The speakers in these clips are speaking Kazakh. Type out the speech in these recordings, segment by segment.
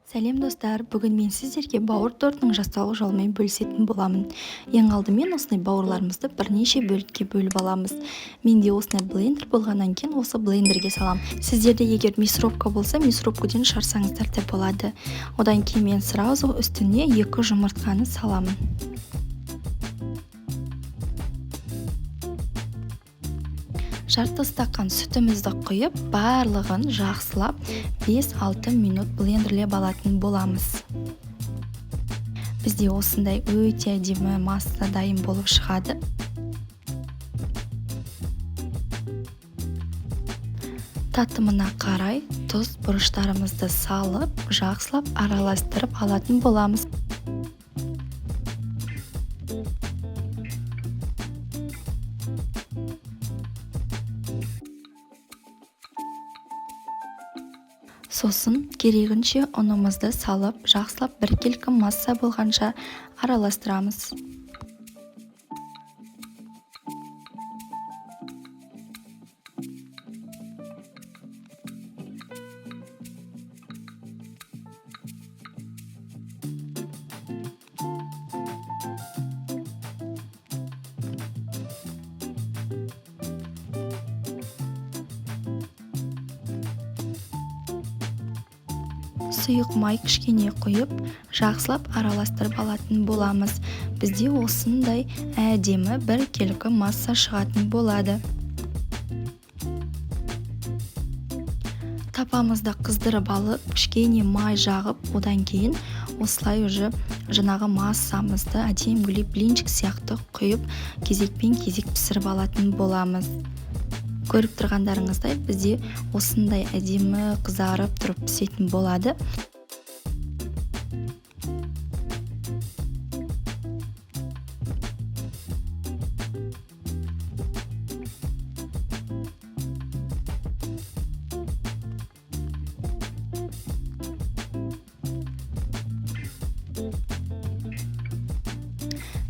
Сәлем, достар! Бүгін мен сіздерге бауыр тортының жасалу жолымен бөлісетін боламын. Ең алдымен осындай бауырларымызды бірнеше бөлікке бөліп аламыз. Менде осындай блендер болғаннан кейін осы блендерге салам. Сіздерде егер мясорубка болса, мясорубкадан шығарсаңыздар да болады. Одан кейін мен сразу үстіне 2 жұмыртқаны саламын. Жарты стақан сүтімізді құйып, барлығын жақсылап 5-6 минут блендерлеп алатын боламыз. Бізде осындай өте әдемі масса дайын болып шығады. Татымына қарай тұз, бұрыштарымызды салып, жақсылап араластырып алатын боламыз. Сосын керегінше ұнымызды салып, жақсылап біркелкі масса болғанша араластырамыз. Сұйық май кішкене құйып, жақсылап араластырып алатын боламыз. Бізде осындай әдемі біркелкі масса шығатын болады. Тапамызды қыздырып алып, кішкене май жағып, одан кейін осылай уже жаңағы массамызды әдемілеп блинчик сияқты құйып, кезекпен кезек пісіріп алатын боламыз. Көріп тұрғандарыңыздай, бізде осындай әдемі қызарып тұрып пісетін болады.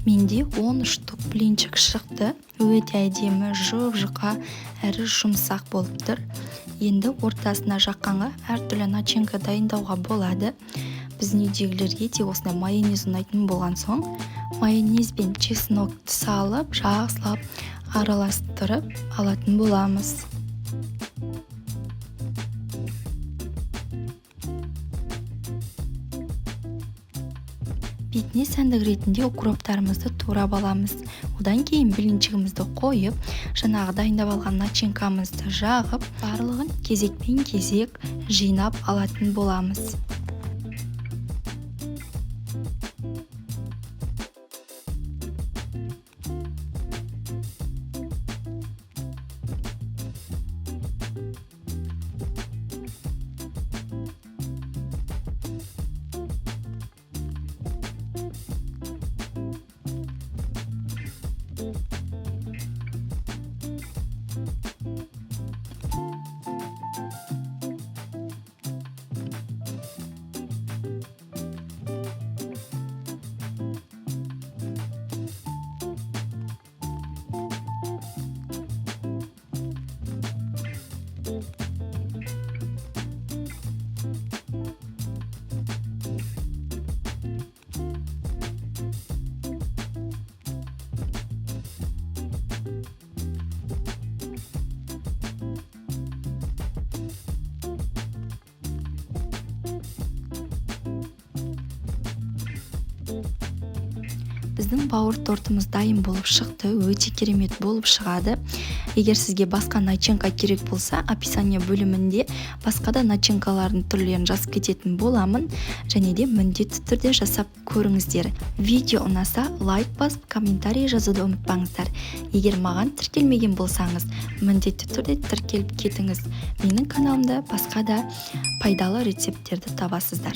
Менде 10 штук блинчик шықты. Өте әдемі, жұп-жұқа, әрі жұмсақ болып тұр. Енді ортасына жаққанға әртүрлі начинка дайындауға болады. Біздің үйдегілерге де осындай майонез ұнайтын болған соң, майонез бен чеснокты салып, жақсылап араластырып алатын боламыз. Бетіне сәндік ретінде укроптарымызды турап аламыз. Одан кейін блинчигімізді қойып, жаңағы дайындап алған начинкамызды жағып, барлығын кезекпен кезек жинап алатын боламыз. Біздің бауыр тортымыз дайын болып шықты, өте керемет болып шығады. Егер сізге басқа начинка керек болса, описание бөлімінде басқа да начинкалардың түрлерін жазып кететін боламын. Және де міндетті түрде жасап көріңіздер. Видео ұнаса, лайк басып, комментарий жазуды ұмытпаңыздар. Егер маған тіркелмеген болсаңыз, міндетті түрде тіркеліп кетіңіз. Менің каналымда басқа да пайдалы рецепттерді табасыздар.